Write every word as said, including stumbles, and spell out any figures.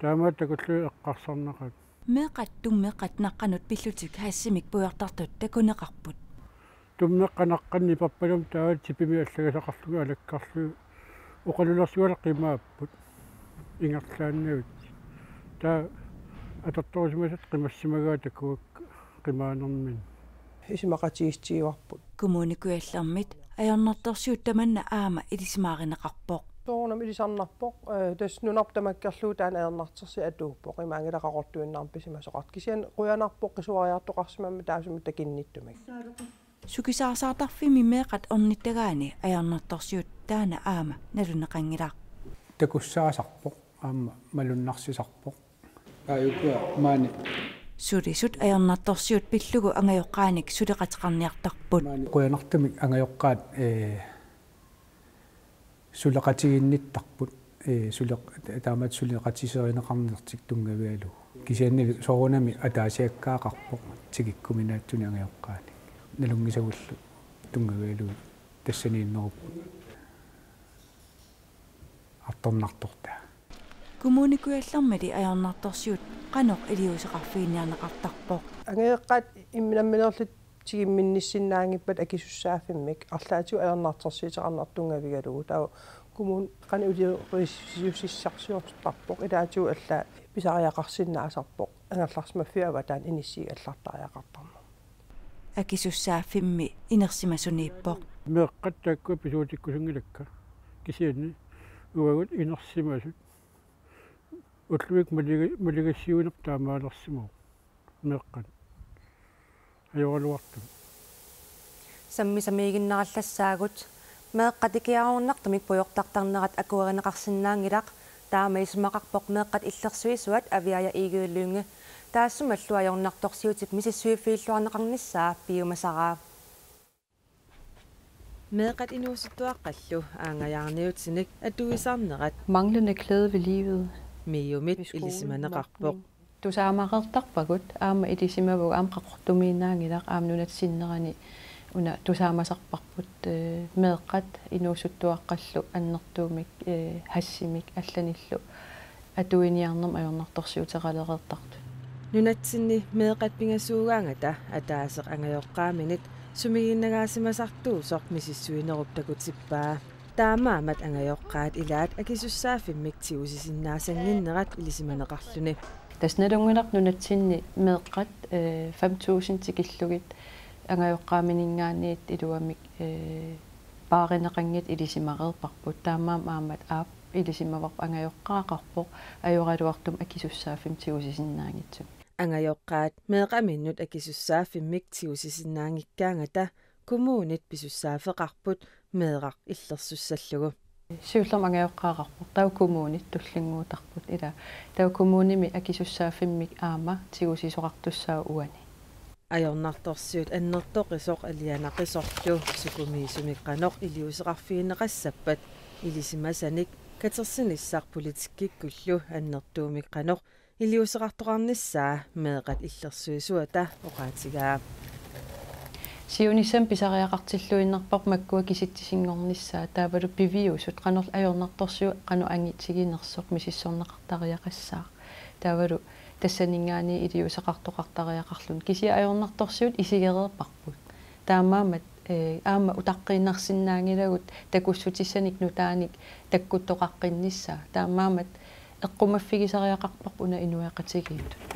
Taamaattoq takullugu eqqarsarnaqaat. Meeqqat tummeqqat naqqanut pillutik hashimik pujortartut takuneqarput. Tummeqqat naqqanut niperpalumi taava tipimik allagasaqarlugit alakkarlugit oqalulersugaluit qimaapput ingerlaannavik. Taava atortorisimasat qimassimagaat takuakka qimaanermini. Isumaqatigiissutigivarput. Kommune Kujallermit ajornartorsiut tamanna aamma ilisimaarineqarpoq. Soorunami ilisarnarpoq, eh, tassa nunarput tamakkerlugu taanna ajornartorsiut atuuppoq, imaanngilaq qaqortuinnarmik pisimasoqartoq. Kisianni qujanarpoq qisuariartoqarsimammat taassuma takinnittumik. Sukisaarsaartarfimmi meeqqat ornittagaanni ajornartorsiut taanna aamma nalunaqanngilaq. Takussaasarpoq, aamma malunnarsisarpoq. Aajukua maani. Sulisut ajornartorsiut pillugu angajoqqaanik suleqateqarniartarput. Maani qujanartumik angajoqqaat, ee, suleqatigiinnittarput, ee, suleq-, taamatut suleqatiserineqarnertik tunngavigalugu. Kisiannili soorunami ataasiakkaaqarpoq tikikkuminaatsunik angajoqqaanik. Nalunngisagullu tunngavigalugit tassaniinnerupput artornartortaa. Kommune Kujallermili ajornartorsiut qanoq iliuuseqarfiginiarneqartarpoq. Angajoqqaat imminut nammineerlutik tigumminnissinnaanngippata akisussaaffimmik arlaatigut ajornartorsiuteqarneq tunngavigalugu. Taava kommuni qanoq iliuusissarsiortarpoq, ilaatigut allaat pisariaqarsinnaasarpoq angerlarsimaffiup avataani inissiigallartariaqartarneq. Akisussaaffimmi inersimasuniippoq. Meeqqat taakkua pisuutikkusunngilakka. Kisianni uagut inersimasut. Ullumikkut maliga-, maligassiuinerput taamaalersimavoq. Meeqqat. Ajoraluartumik. Sammisamiiginnarallassaagut. Meeqqat ikiaroornartumik pujortartarnerat akuerineqarsinnaanngilaq, taama isumaqarpoq Meeqqat Illersuisuat Aviaja Egede Lynge. Taassumalu ajornartorsiutip misissuiffiilluarneqarnissaa piumasaraa. Meeqqat inuusuttuaqqallu aanngajaarniutinik atuisarnerat. Manglende glæde ved livet. MIO-mit ilisimaneqarpoq. Tusaamareertarpagut aamma ilisimavugut aamma qaqortumiinnaanngilaq aamma nunatsinnerani una tusaamasarparput, eh, meeqqat inuusuttuaqqallu annertuumik, eh, hashimik allanillu atuiniarnermut ajornartorsiuteqalereertartut. Nunatsinni meeqqat pingasuugaangata ataaseq angajoqqaaminit sumiginnagaasimasartuusoq misissuinerup takutippaa. Taamaammat angajoqqaat ilaat akisussaaffimmik tigusisinnaassannginnerat ilisimaneqarluni. Tassa nalunngilarput nunatsinni meeqqat, eh, fem tusind tikillugit angajoqqaamininngaanniit iluamik, eh, paarineqanngitsut ilisimareerparput. Taamaammat aamma aap ilisimavarput angajoqqaaqarpoq ajoraluartumik akisussaaffimmik tigusisinnaanngitsumik. Angajoqqaat meeqqaminnut akisussaaffimmik tigusisinnaanngikkaangata kommunit pisussaaffeqarput meeraq illersussallugu. Siullermik angajoqqaaqarpoq, taava kommunit tullinnguuttarput ilaa. Taava kommunimi akisussaaffimmik aamma tigusisoqartussaavoq uani. Ajornartorsiut annertoqisoq alianaqisorlu sukumiisumik qanoq iliuuseqarfigineqassappat ilisimasanik katersinissaq politikkikkullu annertuumik qanoq iliuuseqartoqarnissaa Meeqqat Illersuisuata oqaatigaa. Siunissami pisariaqartilluinnarparput makkua kisitsisinngornissaat, taavalu piviusut qanoq ajornartorsiut qanoq angitiginersoq misissorneqartariaqassaaq. Taavalu tassaninngaanniit iliuuseqartoqartariaqarluni. Kisianni ajornartorsiut isigereerparput. Taamaammat, eh, aamma utaqqiinnarsinnaanngilagut takussutissanik nutaanik takkuttoqaqqinnissaa. Taamaammat eqqumaffigisariaqarparput una inuiaqatigiittut.